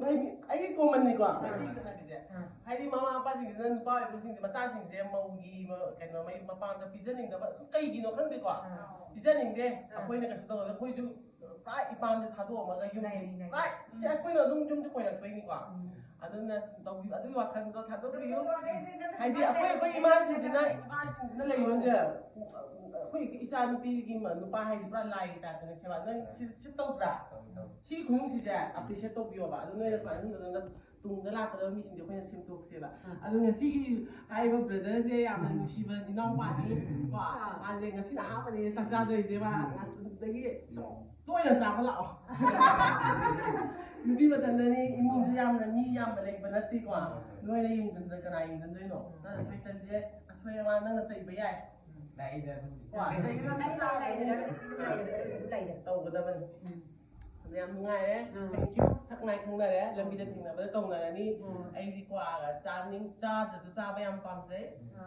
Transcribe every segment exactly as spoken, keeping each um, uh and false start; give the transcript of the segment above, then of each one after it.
ꯑꯩꯒꯤ ꯀꯣꯃꯟꯅꯤꯀꯣ, ꯃꯩꯇꯩꯒꯤ ꯆꯠꯅꯕꯤꯁꯦ꯫ ꯍꯥꯏꯗꯤ ꯃꯃꯥ ꯃꯄꯥꯁꯤꯡꯁꯤꯅ ꯅꯨꯄꯥ ꯑꯣꯏꯕꯁꯤꯡꯁꯦ, ꯃꯆꯥꯁꯤꯡꯁꯦ ꯃꯧꯒꯤ ꯃ-, ꯀꯩꯅꯣ, ꯃꯩ-, ꯃꯄꯥꯝꯗ ꯄꯤꯖꯅꯤꯡꯗꯕ, ꯁꯨꯝ ꯀꯩꯒꯤꯅꯣ ꯈꯪꯗꯦꯀꯣ꯫ ꯄꯤꯖꯅꯤꯡꯗꯦ꯫ ꯑꯩꯈꯣꯏꯅ ꯀꯩꯁꯨ ꯇꯧꯗꯦ, ꯑꯩꯈꯣꯏꯁꯨ ꯄꯨꯔꯥ ꯏꯄꯥꯝꯁꯦ ꯊꯥꯗꯣꯛꯑꯝꯃꯒ ꯌꯨꯝ, ꯂꯩ, ꯂꯩ꯫ ꯄꯨꯔꯥ ꯁꯤ ꯑꯩꯈꯣꯏꯅ ꯑꯗꯨꯝ ꯌꯨꯝꯁꯦ ꯀꯣꯏꯔꯛꯇꯣꯏꯅꯤꯀꯣ꯫ ꯑꯗꯨꯅ ꯇꯧꯕꯤ-, ꯑꯗꯨꯒꯤ ꯋꯥꯈꯜꯗꯣ ꯊꯥꯗꯣꯛꯄꯤꯌꯨ꯫ ꯍꯥꯏꯗꯤ ꯑꯩꯈꯣꯏ, ꯑꯩꯈꯣꯏ ꯏꯃꯥꯁꯤꯡꯁꯤꯅ, ꯏꯃꯥꯁꯤꯡꯁꯤꯅ ꯂꯩꯕꯁꯦ, ꯑꯩꯈꯣꯏ ꯏꯆꯥ ꯅꯨꯄꯤꯒꯤ ꯃ-, ꯅꯨꯄꯥ ꯍꯥꯏꯁꯦ ꯄꯨꯔꯥ ꯂꯥꯏꯒꯤ ꯇꯥꯏꯞꯇꯅꯦ ꯁꯦꯕꯥ꯫ ꯅꯪ ꯁꯤ, ꯁꯤ ꯇꯧꯗ꯭ꯔꯥ? ꯁꯤ ꯈꯨꯅꯨꯡꯁꯤꯁꯦ appreciate ꯇꯧꯕꯤꯌꯣꯕ꯫ ꯑꯗꯨ ꯅꯣꯏꯅ ꯁꯨꯃꯥꯏꯅ ꯇꯧꯗꯅ ꯇꯨꯡꯗ ꯂꯥꯛꯀꯗꯕ ꯃꯤꯁꯤꯡꯁꯦ ꯑꯩꯈꯣꯏꯅ ꯁꯦꯝꯗꯣꯛꯁꯦꯕ꯫ ꯑꯗꯣ ꯉꯁꯤꯒꯤ ꯍꯥꯏꯔꯤꯕ brotherꯁꯦ ꯌꯥꯝꯅ ꯅꯨꯡꯁꯤꯕ ꯏꯅꯥꯎꯄꯥꯅꯤ ꯀꯣ꯫ ꯃꯥꯁꯦ ꯉꯁꯤꯅ ꯑꯍꯥꯟꯕꯅꯦ ꯆꯥꯛ ꯆꯥꯗꯣꯏꯁꯦ꯫ ꯃꯥ ꯑꯗꯒꯤ ꯁꯨꯝ ꯇꯣꯏꯅ ꯆꯥꯕ ꯂꯥꯛꯑꯣ꯫ ꯅꯨꯄꯤ ꯃꯇꯝꯗꯅꯤ, ꯏꯃꯨꯡꯁꯦ ꯌꯥꯝꯅ ꯃꯤ ꯌꯥꯝꯕ ꯂꯩꯕ ꯅꯠꯇꯦꯀꯣ꯫ ꯅꯣꯏꯅ ꯌꯦꯡꯁꯤꯟꯗ ꯀꯅꯥ ꯌꯦꯡꯁꯤꯟꯗꯣꯏꯅꯣ? ꯅꯪ ꯆꯣꯏꯇꯟꯁꯦ ꯑꯁꯣꯏ ꯑꯉꯥꯝ ꯅꯪꯅ ꯆꯩꯕ ꯌꯥꯏ꯫ ꯂꯥꯛꯏꯗ ꯑꯗꯨꯕꯨꯗꯤ꯫ ꯀꯣ? ꯆꯩꯕ ꯂꯩꯗꯅ, ꯂꯩꯗꯅ, ꯂꯩꯗꯅ, ꯂꯩꯗꯅ, ꯂꯩꯗꯅ꯫ ꯇꯧꯒꯗꯕꯅꯤ꯫ ꯑꯗꯣ ꯌꯥꯝ ꯅꯨꯡꯉꯥꯏꯔꯦ꯫ Thank you꯫ ꯁꯛ ꯃꯥꯏ ꯈꯪꯅꯔꯦ, ꯂꯝꯕꯤꯗ ꯊꯦꯡꯅꯕꯗ ꯀꯧꯅꯔꯅꯤ꯫ ꯑꯩꯗꯤ ꯀ꯭ꯋꯥꯒ ꯆꯥꯅꯤꯡ-, ꯆꯥꯗ꯭ꯔꯁꯨ ꯆꯥꯕ ꯌꯥꯝ ꯄꯥꯝꯖꯩ꯫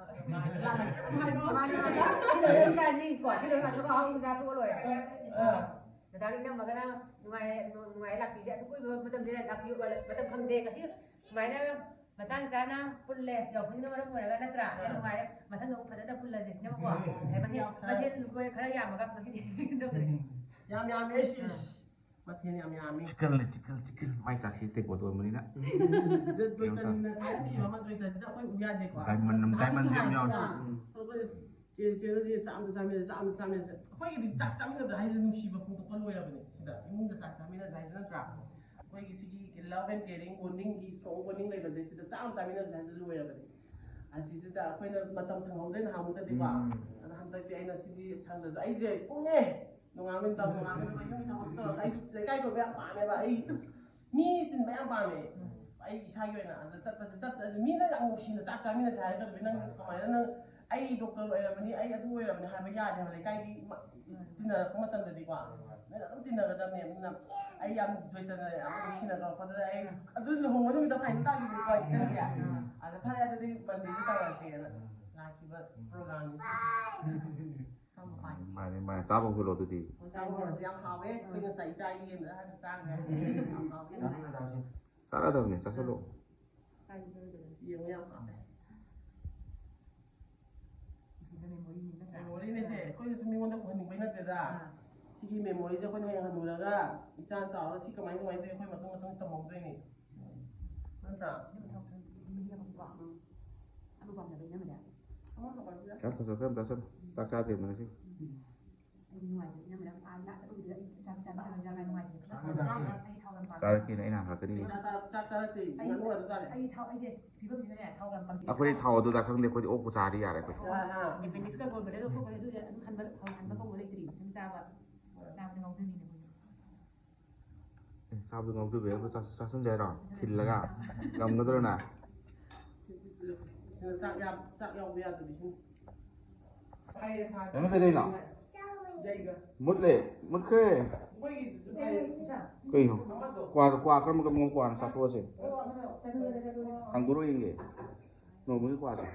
ꯑꯗꯣ ꯃꯥꯒꯤ ꯂꯥꯛꯑꯒ ꯑꯗꯨꯝ ꯍꯥꯏꯔꯛꯑꯣ꯫ ꯃꯥꯅꯦ, ꯃꯥꯅꯦ꯫ ꯁꯤ ꯂꯣꯏꯔꯒ ꯆꯥꯁꯤ, ꯀꯣ꯫ ꯁꯤ ꯂꯣꯏꯔꯒ ꯑꯆꯧꯕ ꯑꯍꯥꯎꯕ ꯆꯥꯊꯣꯛꯑ ꯂꯣꯏꯔꯦ꯫ ꯑꯥ꯫ ꯗꯗꯥꯒꯤ ꯏꯅꯝꯃꯒꯅ ꯅꯨꯡꯉꯥꯏ-, ꯅꯨꯡꯉꯥꯏ ꯂꯥꯛꯄꯤꯁꯦ꯫ ꯑꯁꯨꯛ ꯀꯨꯏꯕ ꯃꯇꯝꯁꯤꯗ ꯂꯥꯛꯄꯤꯌꯨ, ꯃꯇꯝ ꯐꯪꯗꯦ꯫ ꯉꯁꯤ ꯁꯨꯃꯥꯏꯅ ꯃꯇꯥꯡ ꯆꯥꯅ ꯄꯨꯜꯂꯦ꯫ ꯌꯥꯎꯁꯪꯁꯤꯅ ꯃꯔꯝ ꯑꯣꯏꯔꯒ ꯅꯠꯇ꯭ꯔꯥ? ꯌꯥꯝ ꯅꯨꯡꯉꯥꯏꯔꯦ꯫ ꯃꯊꯪꯗ ꯑꯃꯨꯛ ꯐꯖꯅ ꯄꯨꯜꯂꯁꯦ꯫ ꯅꯦꯕꯀꯣ? ꯑꯦ, ꯃꯊꯦꯜ, ꯃꯊꯦꯜ ꯂꯨꯀꯣꯏ ꯈꯔ ꯌꯥꯝꯃꯒ ꯉꯁꯤꯗꯤ ꯇꯧꯈ꯭ꯔꯦ꯫ ꯌꯥꯝ ꯌꯥꯝꯃꯦ, ꯁꯤꯁ꯫ ꯃꯊꯦꯜ ꯌꯥꯝ ꯌꯥꯝꯃꯤ꯫ Chicken ꯂꯩ, chicken, chicken꯫ ꯃꯥꯏ ꯆꯥꯛꯁꯤ ꯇꯦꯡꯀꯣꯠ ꯑꯣꯏꯕꯅꯤꯅ꯫ ꯖꯣꯏꯇꯟꯅ ꯈ꯭ꯋꯥꯏ ꯅꯨꯡꯁꯤꯕ ꯑꯃ, ꯖꯣꯏꯇꯟꯁꯤꯗ ꯑꯩꯈꯣꯏ ꯎ ꯌꯥꯗꯦꯀꯣ꯫ Diamond, diamond ꯁꯤ ꯌꯥꯝ ꯌꯥꯎꯔꯦ꯫ ꯅꯍꯥꯟꯁꯨ ꯍꯥꯏꯕ꯫ ꯑꯩꯈꯣꯏ ꯆꯦ, ꯆꯦ, ꯆꯦ, ꯆꯥꯛ ꯑꯝꯇ ꯆꯥꯃꯤꯟꯅꯁꯦ, ꯆꯥꯛ ꯑꯝꯇ ꯆꯥꯃꯤꯟꯅꯁꯦ꯫ ꯑꯩꯈꯣꯏꯒꯤꯗꯤ ꯆꯥꯛ ꯆꯥꯃꯤꯟꯅꯕ ꯍꯥꯏꯁꯦ ꯅꯨꯡꯁꯤꯕ ꯐꯣꯡꯗꯣꯛꯄ ꯂꯣꯏꯔꯕꯅꯦ꯫ ꯁꯤꯗ ꯏꯃꯨꯡꯗ ꯆꯥꯛ ꯆꯥꯃꯤꯟꯅꯁꯦ ꯍꯥꯏꯁꯦ ꯅꯠꯇ꯭ꯔꯥ? ꯑꯩꯈꯣꯏꯒꯤ ꯁꯤꯒꯤ love and caring, bondingꯒꯤ strong bonding ꯂꯩꯕꯁꯦ ꯁꯤꯗ ꯆꯥꯛ ꯑꯃ ꯆꯥꯃꯤꯟꯅꯁꯦ ꯍꯥꯏꯁꯦ ꯂꯣꯏꯔꯕꯅꯦ꯫ ꯑꯁꯤꯁꯤꯗ ꯑꯩꯈꯣꯏꯅ ꯃꯇꯝ ꯁꯪꯍꯧꯗ꯭ꯔꯦ ꯅꯍꯥꯟꯃꯨꯛꯇꯗꯤꯀꯣ꯫ ꯎꯝ꯫ ꯑꯗꯣ ꯍꯟꯗꯛꯇꯤ ꯑꯩꯅ ꯁꯤꯗꯤ ꯁꯪꯗꯁꯨ ꯑꯩꯁꯦ ꯄꯨꯡꯉꯦ꯫ ꯅꯣꯡꯉꯥꯟꯕ ꯅꯨꯃꯤꯗꯥꯡ, ꯅꯣꯡꯉꯥꯟꯕ ꯅꯨꯃꯤꯗꯥꯡ ꯌꯨꯝꯒꯤ ꯊꯕꯛꯁꯨ ꯇꯧꯔꯒ ꯑꯩꯁꯨ ꯂꯩꯀꯥꯏ ꯀꯣꯏꯕ ꯌꯥꯝ ꯄꯥꯝꯃꯦꯕ꯫ ꯑꯩ ꯃꯤ ꯇꯤꯟꯕ ꯌꯥꯝ ꯄꯥꯝꯃꯦ꯫ ꯑꯩ ꯏꯁꯥꯒꯤ ꯑꯣꯏꯅ ꯑꯗ ꯆꯠꯄꯁꯦ, ꯆꯠ-, ꯑꯗꯨ ꯃꯤꯅ ꯌꯥꯝ ꯅꯨꯡꯁꯤꯅ ꯆꯥꯛ ꯆꯥꯃꯤꯟꯅꯁꯦ ꯍꯥꯏꯔꯒꯗꯤ ꯅꯪ ꯀꯃꯥꯏꯅ, ꯅꯪ ꯑꯩ doctor ꯑꯣꯏꯔꯕꯅꯤ, ꯑꯩ ꯑꯗꯨ ꯑꯣꯏꯔꯕꯅꯤ ꯍꯥꯏꯕ ꯌꯥꯗꯦ ꯍꯥꯏꯕ꯫ ꯂꯩꯀꯥꯏꯒꯤ ꯃ-, ꯇꯤꯟꯅꯔꯛꯄ ꯃꯇꯝꯗꯗꯤꯀꯣ ꯅꯣꯏꯅ ꯑꯗꯨꯝ ꯇꯤꯟꯅꯒꯗꯕꯅꯦ꯫ ꯑꯗꯨꯅ ꯑꯩ ꯌꯌꯥꯝ ꯖꯣꯏꯇꯅ ꯌꯥꯝ ꯅꯨꯡꯁꯤꯅ ꯇꯧꯔꯛꯄꯗꯨꯗ ꯑꯩ ꯑꯗꯨ ꯂꯨꯍꯣꯡꯕ ꯅꯨꯃꯤꯠꯇ ꯐꯥꯏꯅꯦꯜ ꯇꯥꯈꯤꯕꯅꯤꯀꯣ ꯏꯆꯟꯒꯤ꯫ ꯑꯗ ꯐꯔꯦ ꯑꯗꯨꯗꯤ ꯃꯟꯗꯦꯗ ꯇꯧꯔꯁꯦꯅ ꯂꯥꯛꯈꯤꯕ programꯅꯤ꯫ ꯃꯥꯅꯦ, ꯃꯥꯅꯦ꯫ ꯆꯥꯕ ꯍꯧꯁꯤꯜꯂꯣ ꯑꯗꯨꯗꯤ꯫ ꯆꯥꯕ ꯍꯧꯔꯁꯤ꯫ ꯌꯥꯝ ꯍꯥꯎꯋꯦ꯫ ꯑꯩꯈꯣꯏ ꯉꯁꯥꯏ ꯏꯆꯥꯒꯤ ꯌꯦꯟꯗ ꯍꯥꯟꯅ ꯆꯥꯈ꯭ꯔꯦ꯫ ꯌꯥꯝ ꯍꯥꯎꯋꯦ꯫ ꯆꯥꯁꯤ, ꯆꯥꯁꯤ꯫ ꯇꯥꯔꯗꯕꯅꯦ, ꯆꯥꯁꯤꯜꯂꯣ꯫ ꯌꯦꯡꯉꯣ, ꯌꯥꯝ ꯄꯥꯝꯃꯦ꯫ ꯃꯦꯃꯣꯔꯤꯅꯦꯁꯦ ꯑꯩꯈꯣꯏꯅꯁꯨ ꯃꯤꯉꯣꯟꯗ ꯎꯍꯟꯅꯤꯡꯕꯩ ꯅꯠꯇꯦꯗ꯫ ꯁꯤꯒꯤ ꯃꯦꯃꯣꯔꯤꯁꯦ ꯑꯩꯈꯣꯏꯅ ꯍꯌꯦꯡ ꯍꯟꯅꯨꯔꯒ ꯏꯆꯥ ꯆꯥꯎꯔꯒ ꯁꯤ ꯀꯃꯥꯏ ꯀꯃꯥꯏꯅ ꯇꯧꯋꯤ ꯑꯩꯈꯣꯏ ꯃꯇꯨꯡ ꯃꯇꯨꯡ ꯇꯝꯍꯧꯗꯣꯏꯅꯦ꯫ ꯅꯠꯇ꯭ꯔꯥ? ꯑꯗꯨ ꯄꯥꯝꯅꯕ ꯏꯅꯝꯃꯗ꯫ ꯑꯃ ꯇꯧꯕꯁꯤꯗ ꯆꯥꯛ ꯆꯥꯁꯤꯜꯂꯣ, ꯆꯥꯁꯤꯜꯂꯣ, ꯆꯥꯛ ꯆꯥꯗ꯭ꯔꯤꯕꯅꯤ ꯉꯁꯤ꯫ ꯑꯩꯗꯤ ꯅꯨꯡꯉꯥꯏꯇꯦ ꯏꯅꯝꯃꯗ꯫ ꯑꯥ, ꯂꯥꯛ ꯆꯠꯂꯨꯕꯗꯨꯗ ꯑꯩ ꯆꯥꯛ ꯆꯥꯕꯤꯗꯕ ꯏꯟꯖꯥꯡ ꯅꯨꯡꯉꯥꯏꯇꯦ꯫ ꯑꯩ ꯊꯥꯎ ꯌꯥꯝ ꯄꯥꯝꯃꯦ꯫ ꯆꯥꯔꯛꯀꯦꯅ ꯑꯩꯅ ꯍꯥꯟꯅ ꯍꯥꯞꯀꯅꯤ꯫ ꯆꯥꯛ ꯆꯥ- ꯆꯥꯛ ꯆꯥꯔꯛꯇꯦ꯫ ꯑꯩ ꯉꯥꯅꯨ ꯉꯥꯛꯇ ꯆꯥꯔꯦ꯫ ꯑꯩ ꯊꯥꯎ ꯑꯩꯁꯦ ꯐꯤꯕꯝꯁꯤꯗꯅꯦ ꯊꯥꯎ ꯌꯥꯝ ꯄꯥꯝꯖꯩ꯫ ꯑꯩꯈꯣꯏꯗꯤ ꯊꯥꯎ ꯑꯗꯨꯗ ꯈꯪꯗꯦ, ꯑꯩꯈꯣꯏꯗꯤ ꯑꯣꯛꯄꯨ ꯆꯥꯔꯗꯤ ꯌꯥꯔꯦ ꯑꯩꯈꯣꯏꯗꯤ꯫ ꯑꯥ, ꯑꯥ꯫ ꯑꯦꯄꯦꯟꯗꯤꯛꯁꯀ ꯒꯣꯜ ꯕ꯭ꯂꯦꯗꯔ ꯂꯧꯊꯣꯛꯈ꯭ꯔꯦ꯫ ꯑꯗꯨꯗꯤ ꯑꯗꯨꯝ ꯍꯟꯕ ꯍꯟꯕ ꯀꯧꯕ ꯂꯩꯇ꯭ꯔꯤ ꯑꯗꯨꯝ ꯆꯥꯕ꯫ ꯆꯥꯕꯗ ꯉꯥꯎꯖꯕꯤꯅꯦ ꯑꯩꯈꯣꯏꯗꯤ꯫ ꯑꯦ, ꯆꯥꯕꯗ ꯉꯥꯎꯖꯕꯤ ꯍꯥꯏꯕꯨ ꯆꯥ- ꯆꯥꯁꯤꯟꯁꯦ ꯍꯥꯏꯔꯣ? ꯊꯤꯜꯂꯒ? ꯉꯝꯒꯗ꯭ꯔꯣ ꯅꯪ? ꯆꯥꯛ ꯌꯥꯝ- ꯆꯥꯛ ꯌꯥꯎꯕ ꯌꯥꯗꯕꯤꯁꯨ꯫ ꯀꯩꯅꯣ ꯀꯩꯗꯧꯔꯤꯅꯣ? ꯖꯩꯒ꯫ ꯃꯨꯠꯂꯦ, ꯃꯨꯠꯈ꯭ꯔꯦ꯫ ꯑꯩꯈꯣꯏꯒꯤ ꯀꯩꯅꯣ? ꯀ꯭ꯋꯥꯗꯣ, ꯀ꯭ꯋꯥ ꯀꯔꯝꯕ ꯀꯔꯝꯕ ꯀ꯭ꯋꯥꯅꯣ ꯆꯥꯊꯣꯛꯑꯁꯦ? ꯍꯥꯡꯗꯣꯔꯛꯑꯣ ꯌꯦꯡꯒꯦ꯫ ꯅꯣꯡꯃꯒꯤ ꯀ꯭ꯋꯥꯁꯦ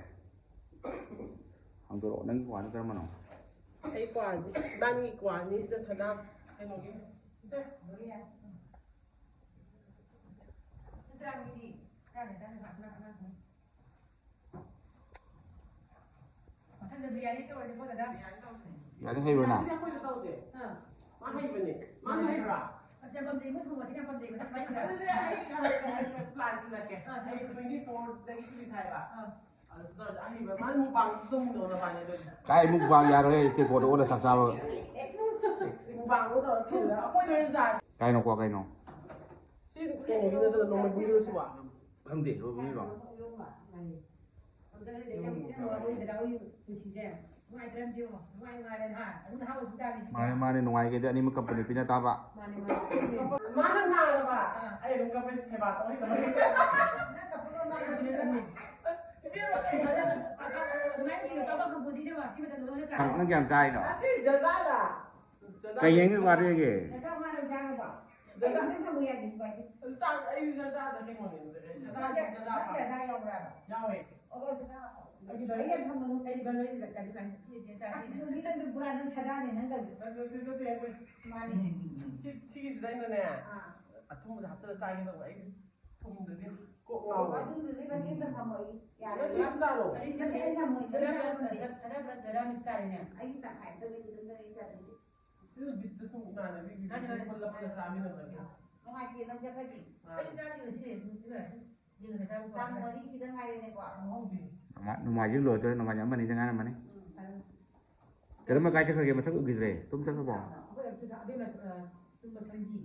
ꯍꯥꯡꯗꯣꯔꯛꯑꯣ꯫ ꯅꯪꯒꯤ ꯀ꯭ꯋꯥꯅ ꯀꯔꯝꯕꯅꯣ? ꯑꯩ ꯀ꯭ꯋꯥꯁꯦ ꯏꯕꯥꯅꯤꯒꯤ ꯀ꯭ꯋꯥꯅꯤ ꯁꯤꯗ ꯁꯅꯥ ꯀꯩꯅꯣꯒꯤ꯫ ꯃꯊꯪꯗ ꯕꯤꯔꯌꯥꯅꯤ ꯇꯧꯔꯁꯤꯀꯣ ꯗꯗꯥ꯫ ꯌꯥꯅꯤ ꯍꯩꯕ꯭ꯔꯣ ꯅꯪ? ꯑꯩꯈꯣꯏꯗ ꯇꯧꯁꯦ꯫ ꯑꯥ꯫ ꯃꯥ ꯍꯩꯕꯅꯦ꯫ ꯃꯥꯁꯨ ꯍꯩꯕ꯭ꯔꯥ? ꯑꯁ ꯌꯥꯝ ꯄꯥꯝꯖꯩ ꯃꯣꯏ ꯊꯣꯡꯕꯁꯦ ꯌꯥꯝ ꯄꯥꯝꯖꯩ ꯃꯊꯪ ꯃꯊꯪꯗ꯫ ꯑꯗꯨꯗꯤ ꯑꯩ ꯍꯥꯏꯔꯛꯀꯦ, ꯍꯥꯏꯔꯛꯀꯦ, ꯄ꯭ꯂꯥꯟ ꯁꯤꯜꯂꯛꯀꯦ꯫ ꯑꯩ ꯇ꯭ꯋꯦꯟꯇꯤ ꯐꯣꯔꯗꯒꯤ ꯁꯨꯇꯤ ꯊꯥꯏꯕ꯫ ꯑꯥ꯫ ꯑꯗꯨ ꯇꯧꯔꯁꯦ꯫ ꯑꯍꯩꯕ ꯃꯥꯅ ꯃꯨꯛꯕꯥꯡꯁꯨ ꯇꯧꯃꯤꯟꯅꯧ ꯅꯕꯥꯅꯤ ꯑꯗꯨꯗꯤ꯫ ꯀꯥꯏ ꯃꯨꯛꯕꯥꯡ ꯌꯥꯔꯣꯏꯍꯦ, ꯇꯦꯡꯀꯣꯠ ꯑꯣꯜꯂ ꯆꯥꯛ ꯆꯥꯕ꯫ ꯃꯨꯛꯕꯥꯡꯗꯣ ꯇꯧꯔ ꯊꯤꯜꯂꯒ ꯑꯩꯈꯣꯏꯗ ꯑꯣꯏꯅ ꯆꯥꯁꯦ꯫ ꯀꯥꯏꯅꯣ ꯀ꯭ꯋꯥ ꯀꯩꯅꯣ? ꯁꯤ ꯀꯩꯅꯣꯒꯤꯗꯣ ꯅꯣꯡꯃꯩ ꯄꯨꯡꯁꯤꯔꯣ ꯁꯤꯕꯣ? ꯈꯪꯗꯦ, ꯂꯣꯏꯕ ꯃꯤꯔꯣ? ꯃꯥꯅꯦ, ꯃꯥꯅꯦ, ꯅꯨꯡꯉꯥꯏꯒꯦꯗꯤ ꯑꯅꯤꯃꯛ ꯀꯝꯄꯅꯤ ꯄꯤꯅ ꯇꯥꯕ꯫ ꯃꯥꯅ ꯅꯥꯔꯕ ꯑꯩ ꯑꯗꯨꯝ ꯀꯞꯄꯩ ꯁꯦꯕꯥ ꯇꯧꯔꯤꯕ꯫ ꯅꯪ, ꯅꯪ ꯀꯌꯥꯝ ꯆꯥꯔꯤꯅꯣ? ꯀꯩ ꯌꯦꯡꯉꯤ ꯋꯥꯔꯤꯒꯤ? ꯆꯥꯛ ꯑꯩꯗꯤ ꯆꯥꯛ ꯆꯥꯗ ꯀꯩꯅꯣꯅꯦ꯫ ꯌꯥꯎꯋꯦ꯫ ꯁꯤꯒꯤꯁꯤꯗ ꯑꯩꯅꯅꯦ ꯑꯊꯨꯝꯕꯁꯦ ꯍꯥꯞꯆꯤꯜꯂ ꯆꯥꯒꯦ ꯇꯧꯕ ꯑꯩ꯫ ꯀꯣꯛ ꯉꯥꯎꯔꯦ꯫ ꯑꯗꯨꯗꯨꯗꯤ ꯀꯩꯁꯨꯝꯇ ꯉꯝꯃꯣꯏ꯫ ꯌꯥꯔꯦ꯫ ꯌꯥꯝ ꯆꯥꯔꯣ꯫ ꯅꯠꯇꯦ, ꯑꯩ ꯉꯝꯃꯣꯏ꯫ ꯅꯪ ꯆꯥꯕ ꯉꯝꯗꯦ꯫ ꯁꯗꯥ ꯄ꯭ꯔꯁ ꯖꯔꯥ ꯃꯤꯛꯁ ꯇꯥꯔꯦꯅꯦ꯫ ꯑꯩꯒꯤ ꯇꯪꯈꯥꯏ ꯑꯝꯇ ꯂꯩꯕꯗꯨ ꯅꯪ ꯑꯩ ꯆꯥꯅꯤꯡꯗꯦ꯫ ꯁꯤ ꯕꯤꯠꯇ ꯁꯨꯝ ꯏꯃꯥꯟꯅꯕꯤꯒꯤ ꯃꯥꯅꯦ, ꯃꯥꯅꯦ꯫ ꯄꯨꯜꯂ ꯄꯨꯜꯂ ꯆꯥꯃꯤꯟꯅꯕꯒꯤ꯫ ꯅꯨꯡꯉꯥꯏꯇꯦ, ꯅꯪ ꯆꯠꯈ꯭ꯔꯗꯤ꯫ ꯑꯥ꯫ ꯑꯩ ꯆꯥꯗ꯭ꯔꯤ ꯉꯁꯤꯗꯤ꯫ ꯌꯦꯡꯉꯒ ꯆꯥꯕ ꯇꯥꯡ ꯐꯪꯉꯔꯣꯏ꯫ ꯃꯔꯤ ꯈꯤꯇꯪ ꯉꯥꯏꯔꯦꯅꯦꯀꯣ꯫ ꯈꯪꯍꯧꯗꯦ꯫ ꯅꯣꯡꯃꯥꯏ-, ꯅꯣꯡꯃꯥꯏꯖꯤꯡ ꯂꯣꯏꯗꯣꯔꯦ, ꯅꯣꯡꯃꯥꯏꯖꯤꯡ ꯑꯃ ꯑꯅꯤꯗ ꯉꯥꯏꯔꯝꯃꯅꯤ꯫ ꯎꯝ꯫ ꯀꯔꯝꯕ ꯀꯥꯏ ꯆꯠꯈ꯭ꯔꯒꯦ? ꯃꯁꯛ ꯎꯈꯤꯗ꯭ꯔꯦ꯫ ꯇꯨꯝ ꯆꯠꯈ꯭ꯔꯕꯣ? ꯑꯩꯈꯣꯏ ꯑꯕꯦꯝꯃ, ꯑ, ꯇꯨꯝꯕ ꯁꯪꯗꯤ꯫